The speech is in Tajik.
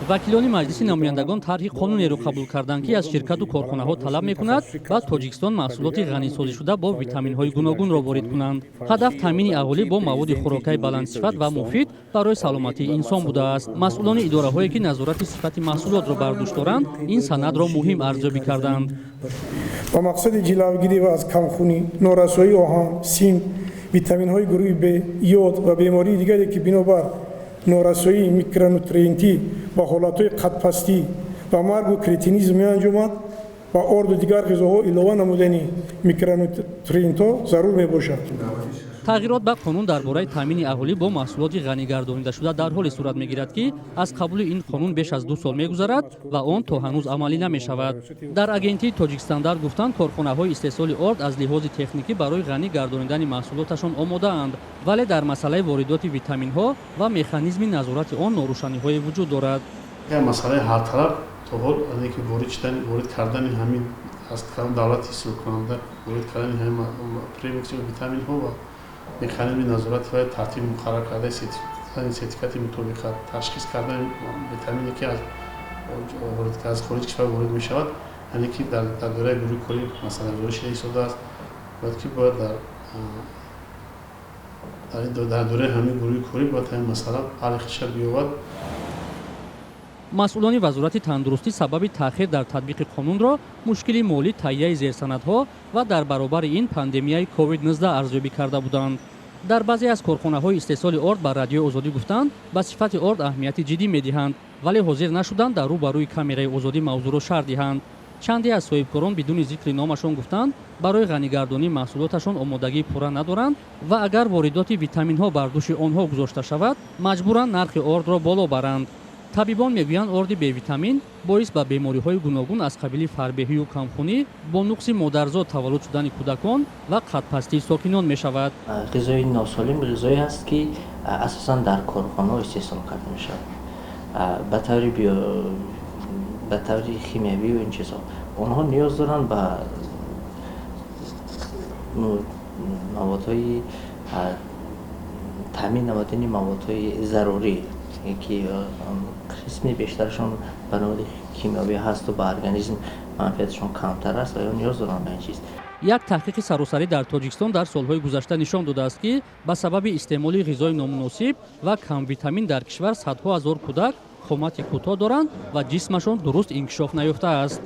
Вакилони Маҷлиси намояндагон тарҳи қонунеро қабул карданд, ки аз ширкату корхонаҳо талаб мекунад, ба Тоҷикистон маҳсулоти ғанисозишуда бо витаминҳои гуногунро ворид кунанд. Ҳадаф таъмини аҳолӣ бо маводи хӯрокаи баландсифат ва муфид барои саломатии инсон будааст. Масъулони идораҳое, ки назорати сифати маҳсулотро бар дӯш доранд, ин санадро муҳим арзёбӣ карданд. Ба мақсади ҷилавгирӣ ва аз камхунӣ, норасоии оҳан, синк, витаминҳои гурӯҳи Б, йод ва бемории дигаре, ки бинобар норасоии микронутриентӣ ба ҳолатҳои қадпастӣ ва маргу кретинизм меанҷомад, ба орду дигар ғизоҳо илова намудани микронутриентҳо зарур мебошад. Тағйирот ба қонун дар бораи таъмини аҳолӣ бо маҳсулоти ғанигардонидашуда дар ҳоле сурат мегирад, ки аз қабули ин қонун беш аз 2 сол мегузарад ва он то ҳанӯз амалӣ намешавад. Дар агентии Тоҷикстандарт гуфтанд, корхонаҳои истеҳсоли орд аз лиҳози техникӣ барои ғанӣ гардонидани маҳсулоташон омодаанд, вале дар масъалаи воридоти витаминҳо ва механизми назорати он норӯшаниҳое вуҷуд дорад. Як масъалаи ҳалталаб то ҳол ане ки ворид шудани, ворид кардани ҳамин аз давлати истеҳсолкунанда, ворид кардани ҳамин премикс ё витаминҳо ва механизми назорати ва тартиби муқаррар кардаи сертификати мутобиқат, ташхис кардани витамине, ки аз хориҷи кишвар ворид мешавад, яъне ки дар доираи гурӯҳи корӣ масъалагузорӣ шуда истодааст. Бояд ки бояд дар доираи ҳамин гурӯҳи корӣ бояд ҳамин масъала ҳалли худша биёбад. Масъулони Вазорати тандурустӣ сабаби таъхир дар татбиқи қонунро мушкили молӣ, таҳияи зерсанадҳо ва дар баробари ин пандемияи COVID-19 арзёбӣ карда буданд. Дар баъзе аз корхонаҳои истеҳсоли орд ба Радиои Озодӣ гуфтанд, ба сифати орд аҳамияти ҷиддӣ медиҳанд, вале ҳозир нашуданд дар рӯ ба рӯи камераи Озодӣ мавзӯъро шарҳ диҳанд. Чанде аз соҳибкорон бидуни зикри номашон гуфтанд, барои ғанигардонии маҳсулоташон омодагии пурра надоранд ва агар воридоти витаминҳо бар дӯши онҳо гузошта шавад, маҷбуранд нархи ордро боло баранд. Табибон мегӯянд, орди бевитамин боис ба бемориҳои гуногун аз қабили фарбеҳию камхунӣ, бо нуқси модарзод таваллуд шудани кӯдакон ва қадпастии сокинон мешавад. Ғизои носолим ғизое аст, ки асосан дар корхонаҳо истеҳсол карда мешавад ба таври химиявию ин чизҳо. Онҳо ниёз доранд ба маводҳои таъмин намудани маводҳои зарурӣ, ки қисми бештарашон ба намуди кимиёвӣ ҳасту ба организм манфиаташон камтар аст ва ё ниёз доранд ба ин чиз. Як таҳқиқи саросарӣ дар Тоҷикистон дар солҳои гузашта нишон додааст, ки ба сабаби истеъмоли ғизои номуносиб ва камвитамин дар кишвар садҳо ҳазор кӯдак қомати кӯтоҳ доранд ва ҷисмашон дуруст инкишоф наёфтааст.